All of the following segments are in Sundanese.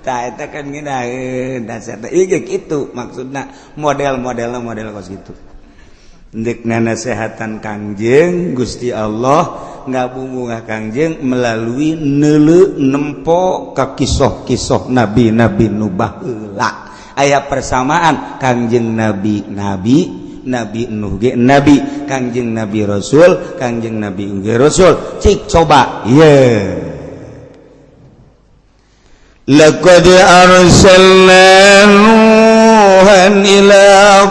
Tah, eta kan ngeunaheun dasar teh ieu kitu maksudna, model-modelna model kos kitu. Ndek nasehatan Kangjeng, Gusti Allah ngabungah Kangjeng melalui neuleu nempo ka kisoh-kisoh nabi-nabi nu baheula. Aya persamaan, Kangjeng Nabi nabi, Nabi Nuh ge nabi, Kangjeng Nabi Rasul, Kangjeng Nabi ge Rasul. Cik coba ye. لقد أرسلنا نوحا إلى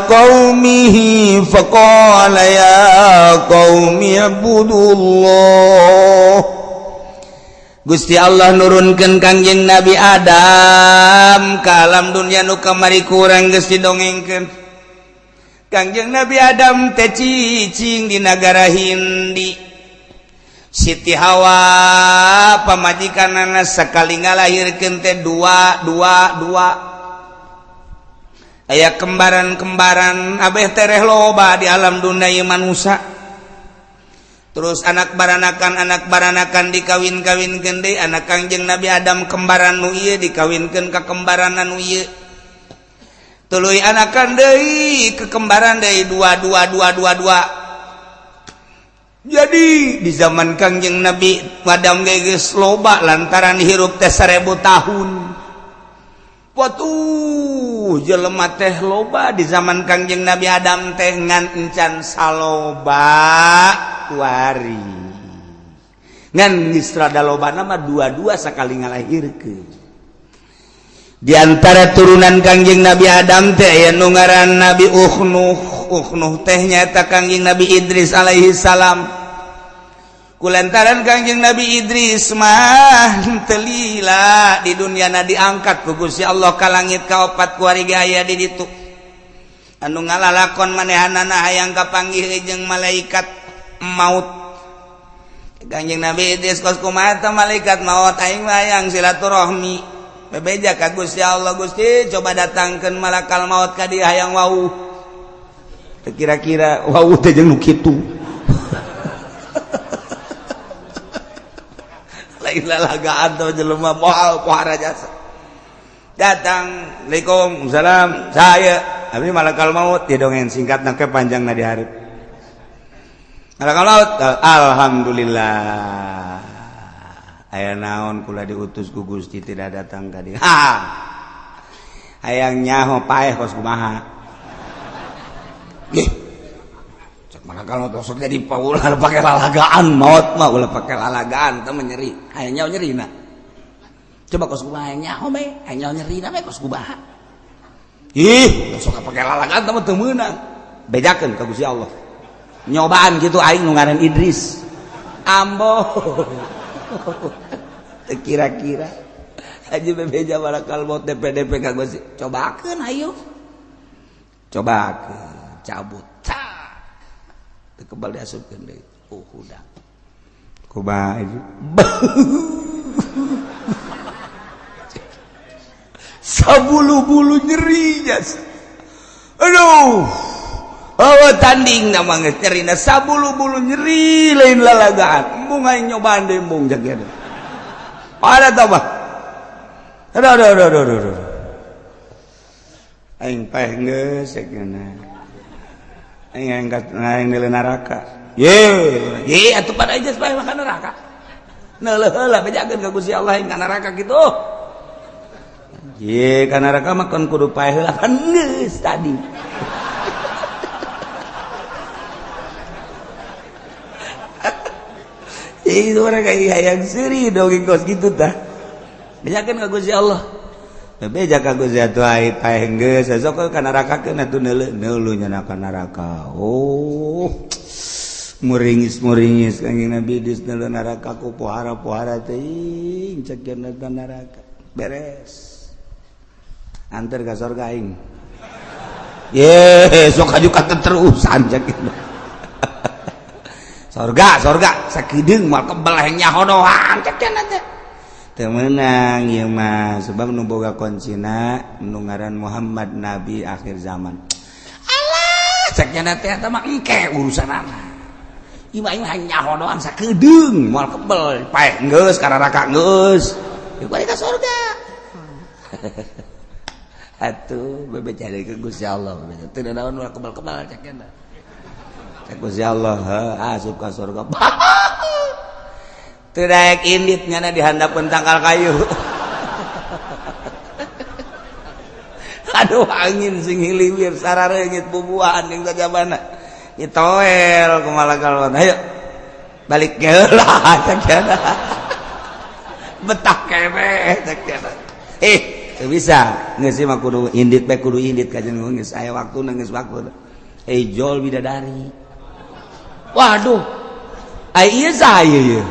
قومه فقال يا قوم اعبدوا الله. Gusti Allah nurunkan Kangjeng Nabi Adam ke alam dunia nu kamari kurang geus didongengkeun. Kangjeng Nabi Adam teh cicing di nagara Hindi. Siti Hawa pamajikanana sekali ngalahirkeun teh dua dua dua, aya kembaran-kembaran abeh tereh loba di alam dunia ieu manusia. Terus anak baranakan dikawin-kawin gede. Anak Kangjeng Nabi Adam kembaran nu ieu dikawinkeun ka kembaran nu ieu, tuluy anakan deui ke kembaran deui, dua dua dua dua dua. Jadi di zaman Kangjeng Nabi Adam geus loba lantaran hirup teh 1000 tahun. Watuh, jelema teh loba di zaman Kangjeng Nabi Adam teh, ngan encan saloba kuari, ngan geus rada loba nama dua-dua sakali ngalahirkeun. Di antara turunan Kangjeng Nabi Adam teh aya nu ngaran Nabi Ukhnuh. Ukhnuh teh nyaeta Kangjeng Nabi Idris alaihi salam. Kulantaran Kangjeng Nabi Idris mah teu lila di dunia na, diangkat ku Gusti Allah ka langit kaopat. Kuari ge aya di ditu anu ngalalakon manehanana hayang kapanggih jeung malaikat maut. Kangjeng Nabi Idris kos kumaha teh malaikat maut, aing mah hayang silaturahmi. Bebeja ka Gusti Allah, "Gusti, coba datangkeun malakal maut ka dieu, hayang wau." Teu kira-kira wau teh jeung nu kitu, lain lalagaan teh jelema moal pohara jasa. Datang, "Assalamualaikum." "Salam, saya abdi malakal maut." Dia dongeng singkat ke panjang na di hareup. "Malakal maut." "Alhamdulillah. Aya naon kula diutus ku Gusti tidak datang ka dieu?" "Ha, hayang nyaho paeh kos kumaha." Ih, cek malakal maut, sok jadi ulah pake lalagaan, maut mah ulah pake lalagaan teh nyeri. Hayang nyaho nyerina coba kos kumaha, hayang nyaho bae, hayang nyaho nyerina bae kos kumaha. Ih, sok pake lalagaan teh mah teu meunang. Bejakeun ka Gusti Allah, nyobaan gitu aing nu ngaran Idris. Ambo, teu kira-kira aja bebeja malakal maut DP-DP ka Gusti, cobakeun, ayo cobakeun. Cabut, teu kebal, diasupkeun deui. Oh, udah kumaha itu, sabulu-bulu nyeri jas. Aduh, oh, tanding nama geus nyerina sabulu-bulu nyeri, lain lalagaan. Embung aing nyobaan deui, embung jaga ada tambah. Aduh, aduh, aduh, aduh, aduh, aduh. Aing paeh geus cek. Aing angkat aing nilai neraka. Ye, ye atuh pada aja supaya makan neraka. Neuleuh heula, bejakeun ka Gusti Allah aing ka neraka kitu. Ye, ka neraka mah kan kudu paeh heula kan geus tadi. Itu orang kayak hayang seuri dongeng kos gitu tah. Bejakeun ka Gusti Allah. Beja ka Gusti atuh ai paeh geus sok ka neraka keun atuh neuleuh neuleuh nya ka neraka. Oh, muringis-muringis Kangjeng Nabi Idris neuleuh neraka ku pohara-pohara teuing cek neraka. Beres. Anter ka sorga aing. Ye, sok aju terusan cek. Sorga, sorga sakedeung moal kebel hayang nyaho doang cek teh. Teu meunang ieu mah sebab nu boga kuncina nu ngaran Muhammad, nabi akhir zaman. Alah, cek nya teh eta mah engke urusanana. Ieu mah aing hayang nyaho doang sakedeung moal kebel paeh geus ka neraka geus. Ieu balik ka sorga. Atuh bebe cari ke Gusti Allah bebe teu naon ulah kebal-kebal cek nya. Cek Gusti Allah asup ka surga. Teu daek indit nyana di handapeun tangkal kayu. Aduh angin sing hiliwir sarareungit bubuahan jeung sajabana. Itoel kumaha kalon. Ayo balik geula cek nya. Betah kene cek nya. Teu bisa geus mah kudu indit bae kudu indit ka jeung geus aya waktuna geus waktu. Jol bidadari. Waduh. Ai ieu saha ieu?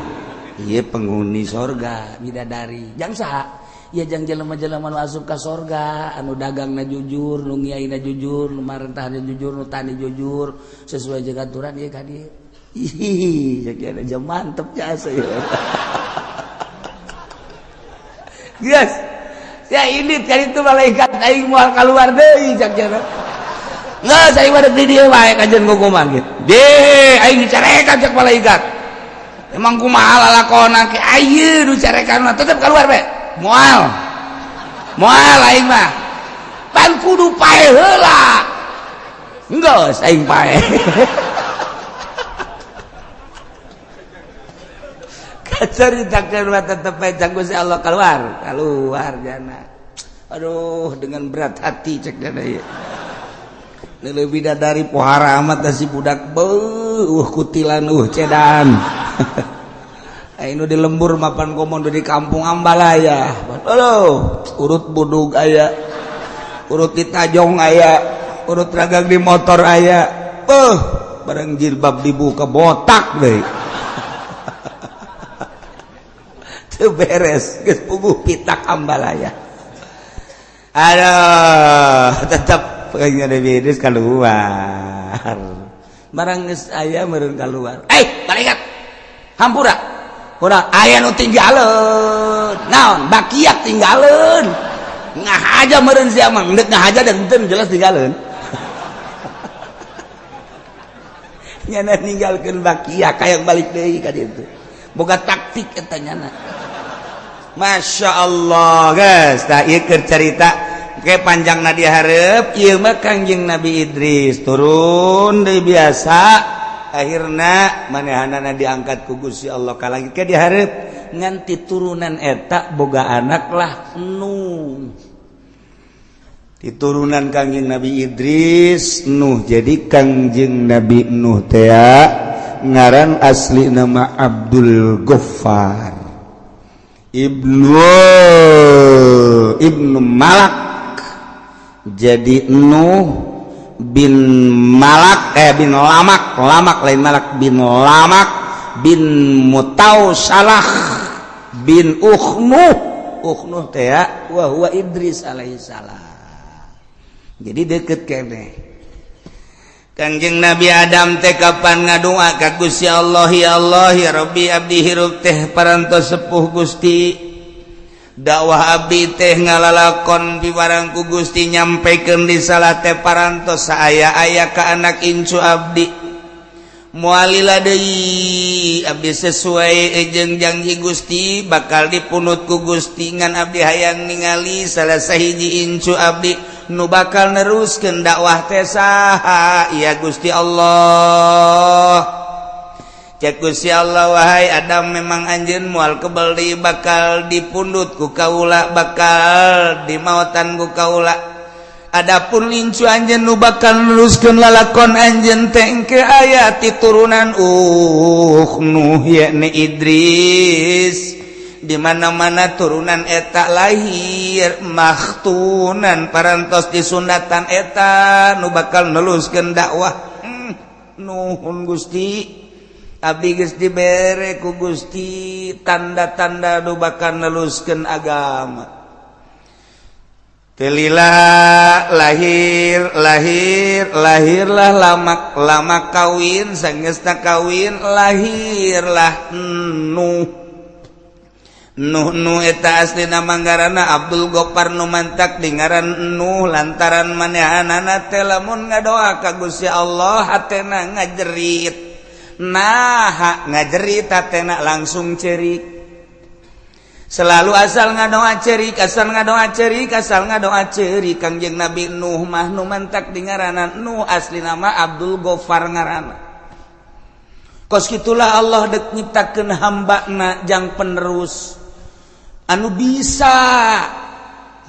Ieu penghuni sorga bidadari. Jang saha? Ya jang jelema-jelema nu asup ka sorga, anu dagangna jujur, nu ngiaina jujur, nu marentahna jujur, nu tani jujur, sesuai jeung aturan ieu ka dieu. Ih, cek aja mantep jasa ieu. Geus. Ya indit kan itu malaikat aing moal kaluar deui cek cenah. Geus aing mah di dieu wae kajeun hukuman gitu. De, aing dicarekan cek malaikat. Emang kumaha lalakona ke ayeuna nu carekan mah tetep keluar bae. Moal. Moal aing mah. Pan kudu pae heula. Geus aing pae. Kacaritakeun mah tetep bae cek Gusti Allah keluar, keluar jana. Aduh, dengan berat hati cek jana ieu. Leuwih dari pohara amat si budak beuh kutilan cedan. Ayo di lembur mapan komodo di kampung Ambalaya. Aduh, urut budug aya, urut di tajong aya, urut ragang di motor aya. Beuh, bareng jilbab dibuka botak deui. Teu beres, geus puguh pitak Ambalaya. Aduh, tetep kayaknya Nabi Idris keluar. Barang geus aya meureun keluar. Eh, malaikat. Hampura. Kurang aya nu tinggaleun. Naon? Bakiak tinggaleun. Ngahaja meureun sia mah, endek ngahaja dan henteu jelas tinggaleun. Nyana ninggalkeun bakiak hayang balik deui ka ditu. Boga taktik eta nyana. Masya Allah guys, tah ieu keur carita ke panjangna dihareup ieu mah Kangjeng Nabi Idris turun deui biasa akhirna manehanana diangkat ku Gusti Allah ka langit ke dihareup nganti turunan eta boga anak lah Nuh. Diturunan Kangjeng Nabi Idris Nuh. Jadi Kangjeng Nabi Nuh teh ngaran asli nama Abdul Ghaffar Ibnu Malak. Jadi Nuh bin Malak bin Lamak, Lamak lain Malak, bin Lamak bin Mutausalah bin Ukhnuh. Ukhnuh teh wa huwa Idris alaihi salam. Jadi deket kene. Kangjeng Nabi Adam teh kapan ngadua ka Gusti Allah, ya Allah ya Rabbi abdi hirup teh parantos sepuh Gusti. Dakwah abdi teh ngalalakon piwarang ku Gusti nyampaikan di salah teh parantos saaya-aya ka anak incu abdi. Mualila deui abdi sesuai jeung janji Gusti bakal dipunut ku Gusti ngan abdi hayang ningali salah sahiji incu abdi nu bakal neruskeun dakwah teh saha ya Gusti Allah. Cek Gusti Allah, wahai Adam memang anjeun moal kebel deui bakal dipundut ku kaula, bakal dimautan ku kaula. Adapun incu anjeun nu bakal neruskeun lalakon anjeun teh engke aya ti turunan Nuh yakni Idris. Di mana-mana turunan eta lahir makhtunan parantos disunatan eta nu bakal neluskeun dakwah. Nuhun Gusti, abdi geus dibere ku Gusti tanda-tanda nu bakal neluskeun agama. Telila lahir lahir lahirlah lamak lamak kawin sanggeusna kawin lahirlah Nuh. Nuh nu eta aslina manggarana Abdul Gopar nu mantak dingaran Nuh lantaran manehanana teh lamun ngadoa ka Gusti Allah hatena ngajerit. Nah ngajerit hatena langsung cerik. Selalu asal ngadoa cerik, asal ngadoa cerik, asal ngadoa cerik. Kangjeng Nabi Nuh mah nu mantak di ngaranna Nuh, asli nama Abdul Gofar ngaranna. Kos kitulah Allah dek nyiptakeun hambana jang penerus anu bisa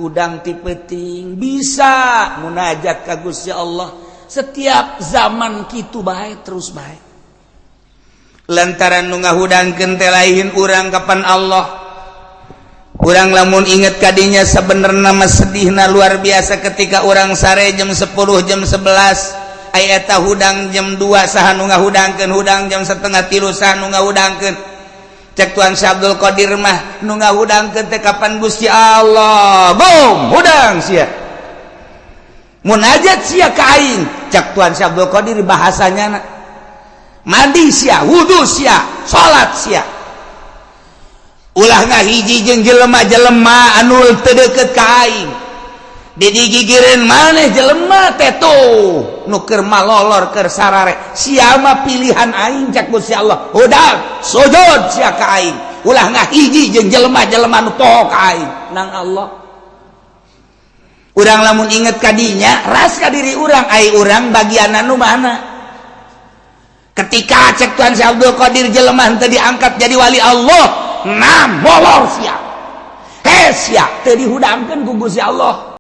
hudang ti peuting, bisa munajat ka Gusti Allah setiap zaman. Kitu bae terus bae, lantaran nu ngahudangkeun teh lain urang, kapan Allah. Urang lamun inget kadinya, sebenarnya mah sedihna luar biasa ketika urang sare jam 10, jam 11, aya eta hudang jam 2, saha nu ngahudangkeun? Hudang jam 2.30, saha nu ngahudangkeun? Cek Tuan Syekh Abdul Qadir mah, nu ngahudangkeun teh kapan Gusti Allah. Bom hudang sia, munajat sia ka aing, cek Tuan Syekh Abdul Qadir bahasanya. Mandi sia, wudu sia, salat sia, ulah ngahiji jeung jelema-jelema anu teu deukeut ka aing. Digigireun maneh jelema teh tuh nu keur malolor, keur sarare, sia mah pilihan aing, cek Gusti Allah. Hudang, sujud sia ka aing, ulah ngahiji jeung jelema-jelema nu poho ka aing nang Allah. Urang lamun inget kadinya, ras ka diri urang, ai urang bagian anu mana ketika cek Tuhan Syekh Abdul Qadir jelema henteu diangkat jadi wali Allah? Nah, molor sia, he sia, teu dihudangkeun ku Gusti Allah.